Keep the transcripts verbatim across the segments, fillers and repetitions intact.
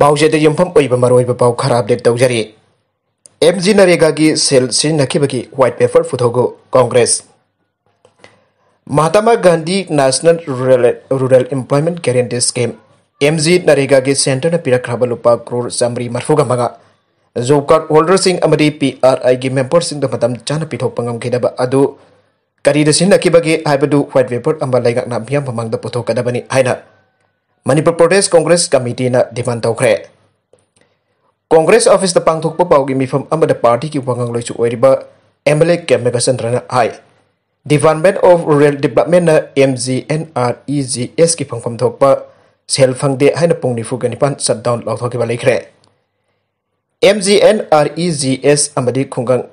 ꯄꯥꯎꯆꯦꯗ ꯌꯨꯝꯐꯝ ꯑꯣꯏꯕ ꯃꯔꯨꯑꯣꯏꯕ ꯄꯥꯎ ꯈꯔ ꯑꯞꯗꯦꯠ ꯇꯧꯖꯔꯤ꯫ ꯑꯦꯝ ꯖꯤ ꯅꯔꯦꯒꯥꯒꯤ ꯁꯦꯜ ꯁꯤꯖꯤꯟꯅꯈꯤꯕꯒꯤ ꯋꯥꯏꯠ ꯄꯦꯄꯔ ꯄꯨꯊꯣꯛꯎ Congress. Mahatma Gandhi national rural rural employment guarantee scheme, M G ꯅꯔꯦꯒꯥꯒꯤ ꯁꯦꯟꯇꯔꯅ ꯄꯤꯔꯛꯈ꯭ꯔꯕ ꯂꯨꯄꯥ ꯀ꯭ꯔꯣꯔ ꯆꯥꯃꯔꯤ ꯃꯔꯤꯐꯨꯒ ꯃꯉꯥ ꯖꯣꯕ ꯀꯥꯔꯗ ꯍꯣꯜꯗꯔꯁꯤꯡ ꯑꯃꯗꯤ ꯄꯤ ꯑꯥꯔ ꯑꯥꯏꯒꯤ ꯃꯦꯝꯕꯔꯁꯤꯡꯗ ꯃꯇꯝ ꯆꯥꯅ ꯄꯤꯊꯣꯛꯄ ꯉꯝꯈꯤꯗꯕ ꯑꯗꯨ ꯀꯔꯤꯗ ꯁꯤꯖꯤꯟꯅꯈꯤꯕꯒꯦ ꯍꯥꯏꯕꯗꯨ ꯋꯥꯏꯠ ꯄꯦꯄꯔ ꯑꯃ ꯂꯩꯉꯥꯛꯅ ꯃꯤꯌꯥꯝ ꯃꯃꯥꯡꯗ ꯄꯨꯊꯣꯛꯀꯗꯕꯅꯤ ꯍꯥꯏꯅ ꯃꯅꯤꯄꯨꯔ ꯄ꯭ꯔꯗꯦꯁ ꯀꯣꯡꯒ꯭ꯔꯦꯁ ꯀꯃꯤꯇꯤꯅ ꯗꯤꯃꯥꯟ ꯇꯧꯈ꯭ꯔꯦ꯫ ꯀꯣꯡꯒ꯭ꯔꯦꯁ ꯑꯣꯐꯤꯁꯇ ꯄꯥꯡꯊꯣꯛꯄ ꯄꯥꯎꯒꯤ ꯃꯤꯐꯝ ꯑꯃꯗ ꯄꯥꯔꯇꯤꯒꯤ ꯋꯥꯉꯥꯡꯂꯣꯏꯁꯨ ꯑꯣꯏꯔꯤꯕ ꯑꯦꯝ ꯑꯦꯜ ꯑꯦ ꯀꯦ ꯃꯦꯘꯆꯟꯗ꯭ꯔꯅ ꯍꯥꯏ, Department of Rural Developmentꯅ M G N R E G ꯑꯦꯁꯀꯤ ꯐꯪꯐꯝ ꯊꯣꯛꯄ ꯁꯦꯜ ꯐꯪꯗꯦ ꯍꯥꯏꯅ ꯄꯨꯡ ꯅꯤꯐꯨꯒ ꯅꯤꯄꯥꯟ ꯁꯠ ꯗꯥꯎꯟ ꯂꯥꯎꯊꯣꯛꯈꯤꯕ ꯂꯩꯈ꯭ꯔꯦ꯫ M G N R E G S ꯑꯃꯗꯤ ꯈꯨꯡꯒꯪ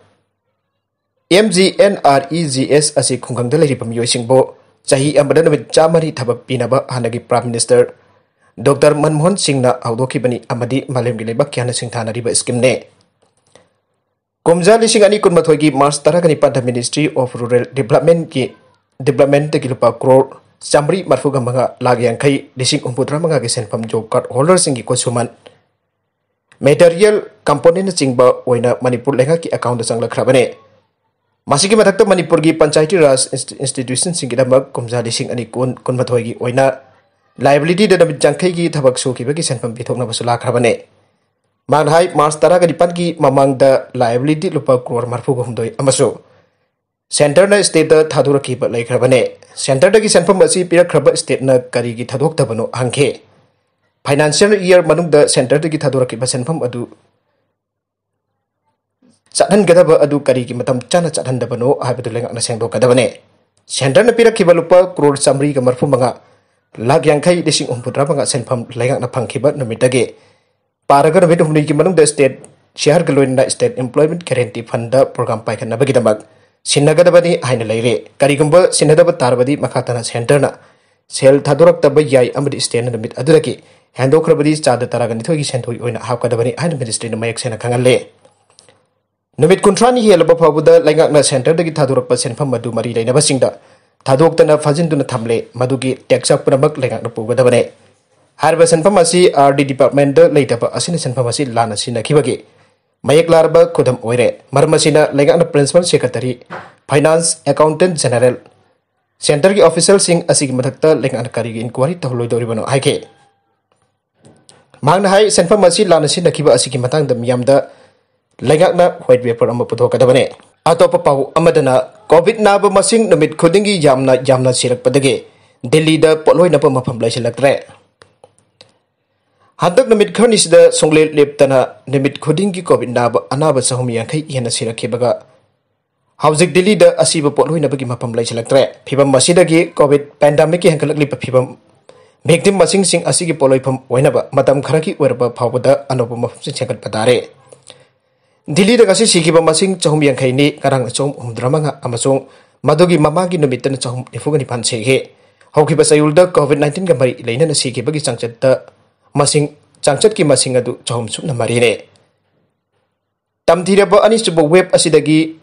M G N R E G S ꯑꯁꯤ ꯈꯨꯡꯒꯪꯗ ꯂꯩꯔꯤꯕ ꯃꯤꯑꯣꯏꯁꯤꯡꯕꯨ ꯆꯍꯤ ꯑꯃꯗ ꯅꯨꯃꯤꯠ ꯆꯥꯝꯃꯔꯤ ꯊꯕꯛ ꯄꯤꯅꯕ ꯍꯥꯟꯅꯒꯤ ꯄ꯭ꯔꯥꯏꯝ ꯃꯤꯅꯤꯁꯇꯔ ꯗꯣꯛꯇꯔ ꯃꯟꯃꯣꯍꯟ ꯁꯤꯡꯅ ꯍꯧꯗꯣꯛꯈꯤꯕꯅꯤ ꯑꯃꯗꯤ ꯃꯥꯂꯦꯝꯒꯤ ꯂꯩꯕꯥꯛ ꯀꯌꯥꯅ ꯁꯤꯡꯊꯥꯅꯔꯤꯕ ꯁ꯭ꯀꯤꯝꯅꯤ꯫ ꯀꯨꯝꯖꯥ ꯂꯤꯁꯤꯡ ꯑꯅꯤ ꯀꯨꯟꯃꯥꯊꯣꯏꯒꯤ ꯃꯥꯔꯆ ꯇꯔꯥꯒ ꯅꯤꯄꯥꯟꯗ ꯃꯤꯅꯤꯁꯇ꯭ꯔꯤ ꯑꯣꯐ ꯔꯨꯔꯦꯜ ꯗꯤꯕ꯭ꯂꯞꯃꯦꯟꯒꯤ ꯗꯤꯕ꯭ꯂꯞꯃꯦꯟꯇꯒꯤ ꯂꯨꯄꯥ ꯀ꯭ꯔꯣꯔ ꯆꯥꯃꯔꯤ ꯃꯔꯤꯐꯨꯒ ꯃꯉꯥ ꯂꯥꯈ ꯌꯥꯡꯈꯩ ꯂꯤꯁꯤꯡ ꯍꯨꯝꯐꯨꯇꯔꯥ ꯃꯉꯥꯒꯤ ꯁꯦꯟꯐꯝ ꯖꯣꯕ ꯀꯥꯔꯗ ꯍꯣꯜꯗꯔꯁꯤꯡꯒꯤ ꯈꯨꯠꯁꯨꯃꯟ ꯃꯦꯇꯔꯤꯌꯦꯜ ꯀꯝꯄꯣꯅꯦꯟꯅꯆꯤꯡꯕ ꯑꯣꯏꯅ ꯃꯅꯤꯄꯨꯔ ꯂꯩꯉꯥꯛꯀꯤ ꯑꯦꯀꯥꯎꯟꯗ ꯆꯪꯂꯛꯈ꯭ꯔꯕꯅꯤ꯫ ꯃꯁꯤꯒꯤ ꯃꯊꯛꯇ ꯃꯅꯤꯄꯨꯔꯒꯤ ꯄꯟꯆꯥꯌꯇꯤ ꯔꯥꯖ ꯏꯟꯁꯇꯤ-, ꯏꯟꯁꯇꯤꯇ꯭ꯌꯨꯁꯟꯁꯤꯡꯒꯤꯗꯃꯛ ꯀꯨꯝꯖꯥ ꯂꯤꯁꯤꯡ ꯑꯅꯤ ꯀꯨꯟ ꯀꯨꯟꯃꯥꯊꯣꯏꯒꯤ ꯑꯣꯏꯅ ꯂꯥꯏꯕꯤꯂꯤꯇꯤꯗ ꯅꯨꯃꯤꯠ ꯌꯥꯡꯈꯩꯒꯤ ꯊꯕꯛ ꯁꯨꯈꯤꯕꯒꯤ ꯁꯦꯟꯐꯝ ꯄꯤꯊꯣꯛꯅꯕꯁꯨ ꯂꯥꯛꯈ꯭ꯔꯕꯅꯤ꯫ ꯃꯥꯅ ꯍꯥꯏ, ꯃꯥꯔꯆ ꯇꯔꯥꯒ ꯅꯤꯄꯥꯟꯒꯤ ꯃꯃꯥꯡꯗ ꯂꯥꯏꯕꯤꯂꯤꯇꯤ ꯂꯨꯄꯥ ꯀ꯭ꯔꯣꯔ ꯃꯔꯤꯐꯨꯒ ꯍꯨꯝꯗꯣꯏ ꯑꯃꯁꯨ ꯁꯦꯟꯇꯔꯅ ꯁ꯭ꯇꯦꯠꯇ ꯊꯥꯗꯣꯔꯛꯈꯤꯕ ꯂꯩꯈ꯭ꯔꯕꯅꯦ꯫ ꯁꯦꯟꯇꯔꯗꯒꯤ ꯁꯦꯟꯐꯝ ꯑꯁꯤ ꯄꯤꯔꯛꯈ꯭ꯔꯕ ꯁ꯭ꯇꯦꯠꯅ ꯀꯔꯤꯒꯤ ꯊꯥꯗꯣꯛꯇꯕꯅꯣ ꯍꯪꯈꯤ꯫ ꯐꯥꯏꯅꯥꯟꯁꯤꯌꯦꯜ ꯏꯌꯔ ꯃꯅꯨꯡꯗ ꯁꯦꯟꯇꯔꯗꯒꯤ ꯊꯥꯗꯣꯔꯛꯈꯤꯕ ꯁꯦꯟꯐꯝ ꯑꯗꯨ ꯆꯠꯍꯟꯒꯗꯕ ꯑꯗꯨ ꯀꯔꯤꯒꯤ ꯃꯇꯝ ꯆꯥꯅ ꯆꯠꯍꯟꯗꯕꯅꯣ ꯍꯥꯏꯕꯗꯨ ꯂꯩꯉꯥꯛꯅ ꯁꯦꯡꯗꯣꯛꯀꯗꯕꯅꯦ꯫ ꯁꯦꯟꯇꯔꯅ ꯄꯤꯔꯛꯈꯤꯕ ꯂꯨꯄꯥ ꯀ꯭ꯔꯣꯔ ꯆꯥꯃꯔꯤꯒ ꯃꯔꯤꯐꯨ ꯃꯉꯥ ꯂꯥꯈ ꯌꯥꯡꯈꯩ ꯂꯤꯁꯤꯡ ꯍꯨꯝꯐꯨꯇꯔꯥ ꯃꯉꯥ ꯁꯦꯟꯐꯝ ꯂꯩꯉꯥꯛꯅ ꯐꯪꯈꯤꯕ ꯅꯨꯃꯤꯠꯇꯒꯤ ꯄꯥꯔꯒ ꯅꯨꯃꯤꯠ ꯍꯨꯝꯅꯤꯒꯤ ꯃꯅꯨꯡꯗ ꯁ꯭ꯇꯦꯠ ꯁꯤꯌꯥꯔꯒ ꯂꯣꯏꯅꯅ ꯁ꯭ꯇꯦꯠ ꯑꯦꯝꯄ꯭ꯂꯣꯏꯃꯦꯟꯠ ꯒꯦꯔꯦꯟꯇꯤ ꯐꯟꯗ ꯄ꯭ꯔꯣꯒ꯭ꯔꯥꯝ ꯄꯥꯏꯈꯠꯅꯕꯒꯤꯗꯃꯛ ꯁꯤꯟꯅꯒꯗꯕꯅꯤ ꯍꯥꯏꯅ ꯂꯩꯔꯦ꯫ ꯀꯔꯤꯒꯨꯝꯕ ꯁꯤꯟꯅꯗꯕ ꯇꯥꯔꯕꯗꯤ ꯃꯈꯥ ꯇꯥꯅ ꯁꯦꯟꯇꯔꯅ ꯁꯦꯜ ꯊꯥꯗꯣꯔꯛꯇꯕ ꯌꯥꯏ ꯑꯃꯗꯤ ꯁ꯭ꯇꯦꯠꯅ ꯅꯨꯃꯤꯠ ꯑꯗꯨꯗꯒꯤ ꯍꯦꯟꯗꯣꯛꯈ꯭ꯔꯕꯗꯤ ꯆꯥꯗ ꯇꯔꯥꯒ ꯅꯤꯊꯣꯏꯒꯤ ꯁꯦꯟꯊꯣꯛ ꯑꯣꯏꯅ ꯍꯥꯞꯀꯗꯕꯅꯤ ꯍꯥꯏꯅ ꯃꯤꯅꯤꯁꯇ꯭ꯔꯤꯅ ꯃꯌꯦꯛ ꯁꯦꯡꯅ ꯈꯪꯍꯜꯂꯦ꯫ ꯅꯨꯃꯤꯠ ꯀꯨꯟꯊ꯭ꯔꯥꯅꯤ ꯍꯦꯜꯂꯕ ꯐꯥꯎꯕꯗ ꯂꯩꯉꯥꯛꯅ ꯁꯦꯟꯇꯔꯗꯒꯤ ꯊꯥꯗꯣꯔꯛꯄ ꯁꯦꯟꯐꯝ ꯑꯗꯨ ꯃꯔꯤ ꯂꯩꯅꯕꯁꯤꯡꯗ ꯊꯥꯗꯣꯛꯇꯅ ꯐꯥꯖꯤꯟꯗꯨꯅ ꯊꯝꯂꯦ꯫ ꯃꯗꯨꯒꯤ ꯇꯦꯛꯁ ꯄꯨꯝꯅꯃꯛ ꯂꯩꯉꯥꯛꯅ ꯄꯨꯒꯗꯕꯅꯦ꯫ ꯍꯥꯏꯔꯤꯕ ꯁꯦꯟꯐꯝ ꯑꯁꯤ R D department ꯂꯩꯇꯕ ꯑꯁꯤꯅ ꯁꯦꯟꯐꯝ ꯑꯁꯤ ꯂꯥꯟꯅ ꯁꯤꯖꯤꯟꯅꯈꯤꯕꯒꯤ ꯃꯌꯦꯛ ꯂꯥꯔꯕ ꯈꯨꯗꯝ ꯑꯣꯏꯔꯦ꯫ ꯃꯔꯝ ꯑꯁꯤꯅ ꯂꯩꯉꯥꯛꯅ Principal Secretary, Finance, Accountant General, Centreꯒꯤ officialꯁꯤꯡ ꯑꯁꯤꯒꯤ ꯃꯊꯛꯇ ꯂꯩꯉꯥꯛꯅ ꯀꯔꯤꯒꯤ inquiry ꯇꯧꯍꯜꯂꯣꯏꯗꯧꯔꯤꯕꯅꯣ ꯍꯥꯏꯈꯤ꯫ ꯃꯍꯥꯛꯅ ꯍꯥꯏ, ꯁꯦꯟꯐꯝ ꯑꯁꯤ ꯂꯥꯟꯅ ꯁꯤꯖꯤꯟꯅꯈꯤꯕ ꯑꯁꯤꯒꯤ ꯃꯇꯥꯡꯗ ꯃꯤꯌꯥꯝꯗ ꯂꯩꯉꯥꯛꯅ white paper ꯑꯃ ꯄꯨꯊꯣꯛꯀꯗꯕꯅꯤ꯫ ꯑꯇꯣꯞꯄ ꯄꯥꯎ ꯑꯃꯗꯅ, COVID ꯅꯥꯕ ꯃꯁꯤꯡ ꯅꯨꯃꯤꯠ ꯈꯨꯗꯤꯡꯒꯤ ꯌꯥꯝꯅ ꯌꯥꯝꯅ ꯁꯤꯔꯛꯄꯗꯒꯤ ꯗꯤꯜꯂꯤꯗ ꯄꯣꯠꯂꯣꯏꯅꯕ ꯃꯐꯝ ꯂꯩꯁꯤꯜꯂꯛꯇ꯭ꯔꯦ꯫ ꯍꯟꯗꯛ ꯅꯨꯃꯤꯠ ꯈꯔꯅꯤꯁꯤꯗ ꯁꯨꯡꯂꯦꯞ ꯂꯦꯞꯇꯅ ꯅꯨꯃꯤꯠ ꯈꯨꯗꯤꯡꯒꯤ COVID ꯅꯥꯕ ꯑꯅꯥꯕ ꯆꯍꯨꯝ ꯌꯥꯡꯈꯩ ꯍꯦꯟꯅ ꯁꯤꯔꯛꯈꯤꯕꯒ ꯍꯧꯖꯤꯛ ꯗꯤꯜꯂꯤꯗ ꯑꯁꯤꯕ ꯄꯣꯠꯂꯣꯏꯅꯕꯒꯤ ꯃꯐꯝ ꯂꯩꯁꯤꯜꯂꯛꯇ꯭ꯔꯦ꯫ ꯐꯤꯕꯝ ꯑꯁꯤꯗꯒꯤ COVID pandemicꯀꯤ ꯍꯦꯟꯒꯠꯂꯛꯂꯤꯕ ꯐꯤꯕꯝ, victim ꯃꯁꯤꯡꯁꯤꯡ ꯑꯁꯤꯒꯤ ꯄꯣꯠꯂꯣꯏꯐꯝ ꯑꯣꯏꯅꯕ ꯃꯇꯝ ꯈꯔꯒꯤ ꯑꯣꯏꯔꯕ ꯐꯥꯎꯕꯗ ꯑꯅꯧꯕ ꯃꯐꯝꯁꯤꯡ ꯁꯦꯝꯒꯠꯄ ꯇꯥꯔꯦ꯫ ꯗꯤꯜꯂꯤꯗ ꯉꯁꯤ ꯁꯤꯈꯤꯕ ꯃꯁꯤꯡ ꯆꯍꯨꯝ ꯌꯥꯡꯈꯩꯅꯤ, ꯉꯔꯥꯡꯅ ꯆꯍꯨꯝ ꯍꯨꯝꯐꯨꯇꯔꯥꯃꯉꯥ ꯑꯃꯁꯨꯡ ꯃꯗꯨꯒꯤ ꯃꯃꯥꯡꯒꯤ ꯅꯨꯃꯤꯠꯇꯅ ꯆꯍꯨꯝ ꯅꯤꯐꯨꯒ ꯅꯤꯄꯥꯟ ꯁꯤꯈꯤ꯫ ꯍꯧꯈꯤꯕ ꯆꯌꯣꯜꯗ COVID nineteenꯒ ꯃꯔꯤ ꯂꯩꯅꯅ ꯁꯤꯈꯤꯕꯒꯤ ꯆꯥꯡꯆꯠꯇ ꯃꯁꯤꯡ, ꯆꯥꯡꯆꯠꯀꯤ ꯃꯁꯤꯡ ꯑꯗꯨ ꯆꯍꯨꯝ ꯁꯨꯞꯅ ꯃꯔꯤꯅꯤ꯫ ꯇꯝꯊꯤꯔꯕ ꯑꯅꯤꯁꯨꯕ wave ꯑꯁꯤꯗꯒꯤ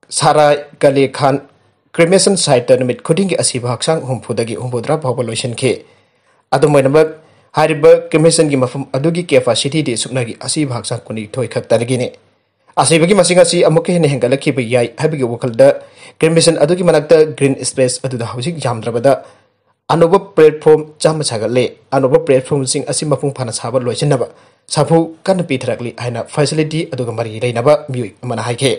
ꯁꯔꯥꯏ ꯀꯥꯂꯦ ꯈꯥꯟ cremation siteꯇ ꯅꯨꯃꯤꯠ ꯈꯨꯗꯤꯡꯒꯤ ꯑꯁꯤꯕ ꯍꯛꯆꯥꯡ ꯍꯨꯝꯐꯨꯗꯒꯤ ꯍꯨꯝꯐꯨꯇꯔꯥ ꯐꯥꯎꯕ ꯂꯣꯏꯁꯤꯟꯈꯤ꯫ ꯑꯗꯨꯝ ꯑꯣꯏꯅꯃꯛ, ꯍꯥꯏꯔꯤꯕ cremationꯒꯤ ꯃꯐꯝ ꯑꯗꯨꯒꯤ capacityꯗꯤ ꯁꯨꯞꯅꯒꯤ ꯑꯁꯤꯕ ꯍꯛꯆꯥꯡ ꯀꯨꯟꯅꯤꯊꯣꯏ ꯈꯛꯇꯗꯒꯤꯅꯤ꯫ ꯑꯁꯤꯕꯒꯤ ꯃꯁꯤꯡ ꯑꯁꯤ ꯑꯃꯨꯛꯀ ꯍꯦꯟꯅ ꯍꯦꯟꯒꯠꯂꯛꯈꯤꯕ ꯌꯥꯏ ꯍꯥꯏꯕꯒꯤ ꯋꯥꯈꯜꯗ cremation ꯑꯗꯨꯒꯤ ꯃꯅꯥꯛꯇ green space ꯑꯗꯨꯗ ꯍꯧꯖꯤꯛ ꯌꯥꯝꯗ꯭ꯔꯕꯗ ꯑꯅꯧꯕ platform ꯆꯥꯝꯃ ꯁꯥꯒꯠꯂꯦ꯫ ꯑꯅꯧꯕ platformꯁꯤꯡ ꯑꯁꯤ ꯃꯄꯨꯡ ꯐꯥꯅ ꯁꯥꯕ ꯂꯣꯏꯁꯤꯟꯅꯕ ꯁꯥꯐꯨ ꯀꯟꯅ ꯄꯤꯊꯔꯛꯂꯤ ꯍꯥꯏꯅ facility ꯑꯗꯨꯒ ꯃꯔꯤ ꯂꯩꯅꯕ ꯃꯤꯑꯣꯏ ꯑꯃꯅ ꯍꯥꯏꯈꯤ꯫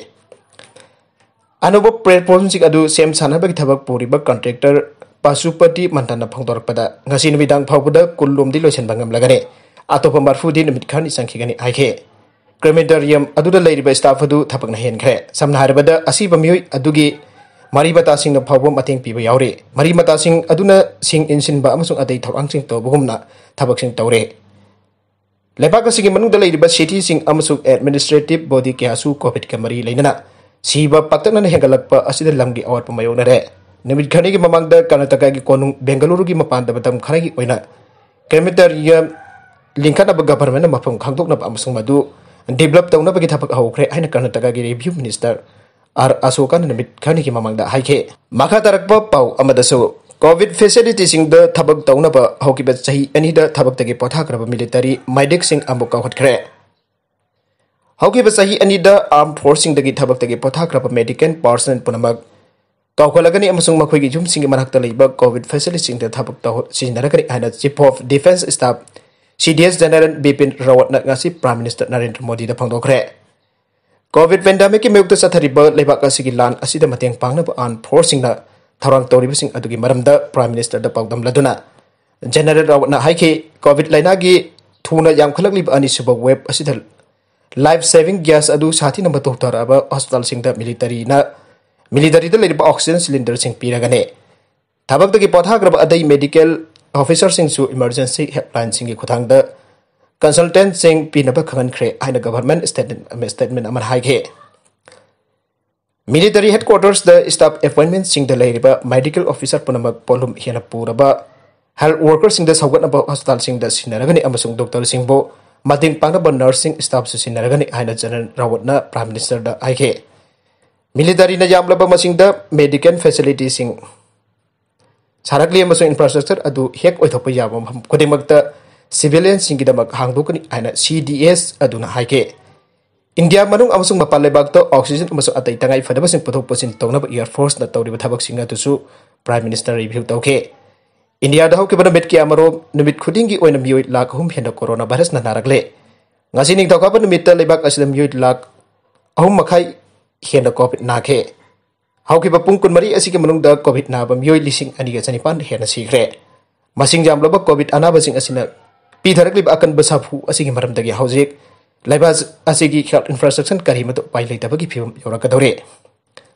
ꯑꯅꯧꯕ platformꯁꯤꯡ ꯑꯗꯨ ꯁꯦꯝ ꯁꯥꯅꯕꯒꯤ ꯊꯕꯛ ꯄꯨꯔꯤꯕ contractor ꯄꯥꯁꯨꯄꯇꯤ ꯃꯟꯗꯟꯅ ꯐꯣꯡꯗꯣꯔꯛꯄꯗ, ꯉꯁꯤ ꯅꯨꯃꯤꯗꯥꯡ ꯐꯥꯎꯕꯗ ꯀꯨꯟꯂꯣꯝꯗꯤ ꯂꯣꯏꯁꯤꯟꯕ ꯉꯝꯂꯒꯅꯤ꯫ ꯑꯇꯣꯞꯄ ꯃꯔꯐꯨꯗꯤ ꯅꯨꯃꯤꯠ ꯈꯔꯅꯤ ꯆꯪꯈꯤꯒꯅꯤ ꯍꯥꯏꯈꯤ꯫ Crematorium ꯑꯗꯨꯗ ꯂꯩꯔꯤꯕ staff ꯑꯗꯨ ꯊꯕꯛꯅ ꯍꯦꯟꯈ꯭ꯔꯦ꯫ ꯁꯝꯅ ꯍꯥꯏꯔꯕꯗ, ꯑꯁꯤꯕ ꯃꯤꯑꯣꯏ ꯑꯗꯨꯒꯤ ꯃꯔꯤ ꯃꯇꯥꯁꯤꯡꯅ ꯐꯥꯎꯕ ꯃꯇꯦꯡ ꯄꯤꯕ ꯌꯥꯎꯔꯤ꯫ ꯃꯔꯤ ꯃꯇꯥꯁꯤꯡ ꯑꯗꯨꯅ ꯁꯤꯡ ꯏꯟꯁꯤꯟꯕ ꯑꯃꯁꯨꯡ ꯑꯇꯩ ꯊꯧꯔꯥꯡꯁꯤꯡ ꯇꯧꯕꯒꯨꯝꯅ ꯊꯕꯛꯁꯤꯡ ꯇꯧꯔꯤ꯫ ꯂꯩꯕꯥꯛ ꯑꯁꯤꯒꯤ ꯃꯅꯨꯡꯗ ꯂꯩꯔꯤꯕ cityꯁꯤꯡ ꯑꯃꯁꯨꯡ administrative body ꯀꯌꯥꯁꯨ COVIDꯀ ꯃꯔꯤ ꯂꯩꯅꯅ ꯁꯤꯕ ꯄꯥꯛꯇꯛꯅꯅ ꯍꯦꯟꯒꯠꯂꯛꯄ ꯑꯁꯤꯗ ꯂꯝꯒꯤ ꯑꯋꯥꯠꯄ ꯃꯥꯌꯣꯛꯅꯔꯦ꯫ ꯅꯨꯃꯤꯠ ꯈꯔꯅꯤꯒꯤ ꯃꯃꯥꯡꯗ ꯀꯔꯅꯥꯇꯀꯥꯒꯤ ꯀꯣꯅꯨꯡ ꯕꯦꯡꯒꯂꯨꯔꯨꯒꯤ ꯃꯄꯥꯟꯗ ꯃꯇꯝ ꯈꯔꯒꯤ ꯑꯣꯏꯅ crematorium ꯂꯤꯡꯈꯠꯅꯕ governmentꯅ ꯃꯐꯝ ꯈꯪꯗꯣꯛꯅꯕ ꯑꯃꯁꯨꯡ ꯃꯗꯨ develop ꯇꯧꯅꯕꯒꯤ ꯊꯕꯛ ꯍꯧꯈ꯭ꯔꯦ ꯍꯥꯏꯅ ꯀꯔꯅꯥꯇꯀꯥꯒꯤ revenue minister R ꯑꯁꯣꯀꯥꯅ ꯅꯨꯃꯤꯠ ꯈꯔꯅꯤꯒꯤ ꯃꯃꯥꯡꯗ ꯍꯥꯏꯈꯤ꯫ ꯃꯈꯥ ꯇꯥꯔꯛꯄ ꯄꯥꯎ ꯑꯃꯗꯁꯨ, ꯀꯣꯚꯤꯗ ꯐꯦꯁꯤꯂꯤꯇꯤꯁꯤꯡꯗ ꯊꯕꯛ ꯇꯧꯅꯕ ꯍꯧꯈꯤꯕ ꯆꯍꯤ ꯑꯅꯤꯗ ꯊꯕꯛꯇꯒꯤ ꯄꯣꯊꯥꯈ꯭ꯔꯕ ꯃꯤꯂꯤꯇꯔꯤ ꯃꯦꯗꯤꯛꯁꯤꯡ ꯑꯃꯨꯛ ꯀꯥꯎꯈꯠꯈ꯭ꯔꯦ꯫ ꯍꯧꯈꯤꯕ ꯆꯍꯤ ꯑꯅꯤꯗ ꯑꯥꯔꯝ ꯐꯣꯔꯁꯁꯤꯡꯗꯒꯤ ꯊꯕꯛꯇꯒꯤ ꯄꯣꯊꯥꯈ꯭ꯔꯕ ꯃꯦꯗꯤꯀꯦꯜ ꯄꯥꯔꯁꯅꯦꯜ ꯄꯨꯝꯅꯃꯛ ꯀꯥꯎꯈꯠꯂꯒꯅꯤ ꯑꯃꯁꯨꯡ ꯃꯈꯣꯏꯒꯤ ꯌꯨꯝꯁꯤꯡꯒꯤ ꯃꯅꯥꯛꯇ ꯂꯩꯕ ꯀꯣꯚꯤꯗ ꯐꯦꯁꯤꯂꯤꯇꯤꯁꯤꯡꯗ ꯊꯕꯛ ꯇꯧ-, ꯁꯤꯖꯤꯟꯅꯔꯒꯅꯤ ꯍꯥꯏꯅ Chief of Defence Staff, C D S General Bipin ꯔꯥꯋꯠꯅ ꯉꯁꯤ Prime Minister ꯅꯔꯦꯟꯗ꯭ꯔ ꯃꯣꯗꯤꯗ ꯐꯣꯡꯗꯣꯛꯈ꯭ꯔꯦ꯫ ꯀꯣꯚꯤꯗ ꯄꯦꯟꯗꯦꯃꯤꯛꯀꯤ ꯃꯥꯌꯣꯛꯇ ꯆꯠꯊꯔꯤꯕ ꯂꯩꯕꯥꯛ ꯑꯁꯤꯒꯤ ꯂꯥꯟ ꯑꯁꯤꯗ ꯃꯇꯦꯡ ꯄꯥꯡꯅꯕ ꯑꯥꯔꯝ ꯐꯣꯔꯁꯁꯤꯡꯅ ꯊꯧꯔꯥꯡ ꯇꯧꯔꯤꯕꯁꯤꯡ ꯑꯗꯨꯒꯤ ꯃꯔꯝꯗ Prime Ministerꯗ ꯄꯥꯎꯗꯝꯂꯗꯨꯅ General ꯔꯥꯋꯠꯅ ꯍꯥꯏꯈꯤ, ꯀꯣꯚꯤꯗ ꯂꯥꯏꯅꯥꯒꯤ ꯊꯨꯅ ꯌꯥꯝꯈꯠꯂꯛꯂꯤꯕ ꯑꯅꯤꯁꯨꯕ ꯋꯦꯕ ꯑꯁꯤꯗ life saving gas ꯑꯗꯨ ꯁꯥꯊꯤꯅ ꯃꯇꯧ ꯇꯥꯔꯛꯑꯕ ꯍꯣꯁꯄꯤꯇꯥꯜꯁꯤꯡꯗ ꯃꯤꯂꯤꯇꯔꯤꯅ, ꯃꯤꯂꯤꯇꯔꯤꯗ ꯂꯩꯔꯤꯕ ꯑꯣꯛꯁꯤꯖꯦꯟ ꯁꯤꯂꯤꯟꯗꯔꯁꯤꯡ ꯄꯤꯔꯒꯅꯤ꯫ ꯊꯕꯛꯇꯒꯤ ꯄꯣꯊꯥꯈ꯭ꯔꯕ ꯑꯇꯩ ꯃꯦꯗꯤꯀꯦꯜ ꯑꯣꯐꯤꯁꯔꯁꯤꯡꯁꯨ ꯏꯃꯔꯖꯦꯟꯁꯤ ꯍꯦꯜꯞꯂꯥꯏꯟꯁꯤꯡꯒꯤ ꯈꯨꯠꯊꯥꯡꯗ ꯀꯟꯁꯜꯇꯦꯟꯁꯤꯡ ꯄꯤꯅꯕ ꯈꯪꯍꯟꯈ꯭ꯔꯦ ꯍꯥꯏꯅ ꯒꯚꯔꯟꯃꯦꯟꯠ ꯁ꯭ꯇꯦꯠꯃꯦꯟꯠ, ꯁ꯭ꯇꯦꯠꯃꯦꯟꯠ ꯑꯃꯅ ꯍꯥꯏꯈꯤ꯫ ꯃꯤꯂꯤꯇꯔꯤ ꯍꯦꯗꯀ꯭ꯋꯥꯇꯔꯁꯇ ꯁ꯭ꯇꯥꯐ ꯑꯦꯄꯣꯏꯟꯠꯃꯦꯟꯠꯁꯤꯡꯗ ꯂꯩꯔꯤꯕ ꯃꯦꯗꯤꯀꯦꯜ ꯑꯣꯐꯤꯁꯔ ꯄꯨꯝꯅꯃꯛ ꯄꯣꯠꯂꯨꯝ ꯍꯦꯟꯅ ꯄꯨꯔꯕ ꯍꯦꯜꯊ ꯋꯥꯔꯀꯔꯁꯤꯡꯗ ꯁꯧꯒꯠꯅꯕ ꯍꯣꯁꯄꯤꯇꯥꯜꯁꯤꯡꯗ ꯁꯤꯟꯅꯔꯒꯅꯤ ꯑꯃꯁꯨꯡ ꯗꯣꯛꯇꯔꯁꯤꯡꯕꯨ ꯃꯇꯦꯡ ꯄꯥꯡꯅꯕ ꯅꯔꯁꯁꯤꯡ ꯁ꯭ꯇꯥꯐꯁꯨ ꯁꯤꯟꯅꯔꯒꯅꯤ ꯍꯥꯏꯅ ꯖꯦꯅꯔꯦꯜ ꯔꯥꯋꯠꯅ ꯄ꯭ꯔꯥꯏꯝ ꯃꯤꯅꯤꯁꯇꯔꯗ ꯍꯥꯏꯈꯤ꯫ ꯃꯤꯂꯤꯇꯔꯤꯅ ꯌꯥꯝꯂꯕ ꯃꯁꯤꯡꯗ ꯃꯦꯗꯤꯀꯦꯜ ꯐꯦꯁꯤꯂꯤꯇꯤꯁꯤꯡ ꯁꯥꯔꯛꯂꯤ ꯑꯃꯁꯨꯡ ꯏꯟꯐ꯭ꯔꯥꯁ꯭ꯇ꯭ꯔꯛꯆꯔ ꯑꯗꯨ ꯍꯦꯛ ꯑꯣꯏꯊꯣꯛꯄ ꯌꯥꯕ ꯃꯐꯝ ꯈꯨꯗꯤꯡꯃꯛꯇ ꯁꯤꯚꯤꯂꯤꯌꯟꯁꯤꯡꯒꯤꯗꯃꯛ ꯍꯥꯡꯗꯣꯛꯀꯅꯤ ꯍꯥꯏꯅ ꯁꯤ ꯗꯤ ꯑꯦꯁ ꯑꯗꯨꯅ ꯍꯥꯏꯈꯤ꯫ ꯏꯟꯗꯤꯌꯥ ꯃꯅꯨꯡ ꯑꯃꯁꯨꯡ ꯃꯄꯥꯟ ꯂꯩꯕꯥꯛꯇ ꯑꯣꯛꯁꯤꯖꯦꯟ ꯑꯃꯁꯨꯡ ꯑꯇꯩ ꯇꯉꯥꯏ ꯐꯗꯕꯁꯤꯡ ꯄꯨꯊꯣꯛ ꯄꯨꯁꯤꯟ ꯇꯧꯅꯕ ꯑꯦꯌꯔ ꯐꯣꯔꯁꯅ ꯇꯧꯔꯤꯕ ꯊꯕꯛꯁꯤꯡ ꯑꯗꯨꯁꯨ ꯄ꯭ꯔꯥꯏꯝ ꯃꯤꯅꯤꯁꯇꯔ ꯔꯤꯚꯤꯌꯨ ꯇꯧꯈꯤ꯫ ꯏꯟꯗꯤꯌꯥꯗ ꯍꯧꯈꯤꯕ ꯅꯨꯃꯤꯠ ꯀꯌꯥꯃꯔꯣꯝ ꯅꯨꯃꯤꯠ ꯈꯨꯗꯤꯡꯒꯤ ꯑꯣꯏꯅ ꯃꯤꯑꯣꯏ ꯂꯥꯈ ꯑꯍꯨꯝ ꯍꯦꯟꯅ ꯀꯣꯔꯣꯅꯥ ꯚꯥꯏꯔꯁꯅ ꯅꯥꯔꯛꯂꯦ꯫ ꯉꯁꯤ ꯅꯤꯡꯊꯧꯀꯥꯕ ꯅꯨꯃꯤꯠꯇ ꯂꯩꯕꯥꯛ ꯑꯁꯤꯗ ꯃꯤꯑꯣꯏ ꯂꯥꯈ ꯑꯍꯨꯝ ꯃꯈꯥꯏ ꯍꯦꯟꯅ ꯀꯣꯚꯤꯗ ꯅꯥꯈꯤ꯫ ꯍꯧꯈꯤꯕ ꯄꯨꯡ ꯀꯨꯟꯃꯔꯤ ꯑꯁꯤꯒꯤ ꯃꯅꯨꯡꯗ ꯀꯣꯚꯤꯗ ꯅꯥꯕ ꯃꯤꯑꯣꯏ ꯂꯤꯁꯤꯡ ꯑꯅꯤꯒ ꯆꯅꯤꯄꯥꯟ ꯍꯦꯟꯅ ꯁꯤꯈ꯭ꯔꯦ꯫ ꯃꯁꯤꯡ ꯌꯥꯝꯂꯕ ꯀꯣꯚꯤꯗ ꯑꯅꯥꯕꯁꯤꯡ ꯑꯁꯤꯅ ꯄꯤꯊꯔꯛꯂꯤꯕ ꯑꯀꯟꯕ ꯁꯥꯐꯨ ꯑꯁꯤꯒꯤ ꯃꯔꯝꯗꯒꯤ ꯍꯧꯖꯤꯛ ꯂꯩꯕꯥꯛ ꯑꯁꯤꯒꯤ ꯍꯦꯜꯊ ꯏꯟꯐ꯭ꯔꯥꯁ꯭ꯇ꯭ꯔꯛꯆꯔ ꯀꯔꯤꯃꯠꯇ ꯎꯄꯥꯏ ꯂꯩꯇꯕꯒꯤ ꯐꯤꯕꯝ ꯌꯧꯔꯛꯀꯗꯧꯔꯦ꯫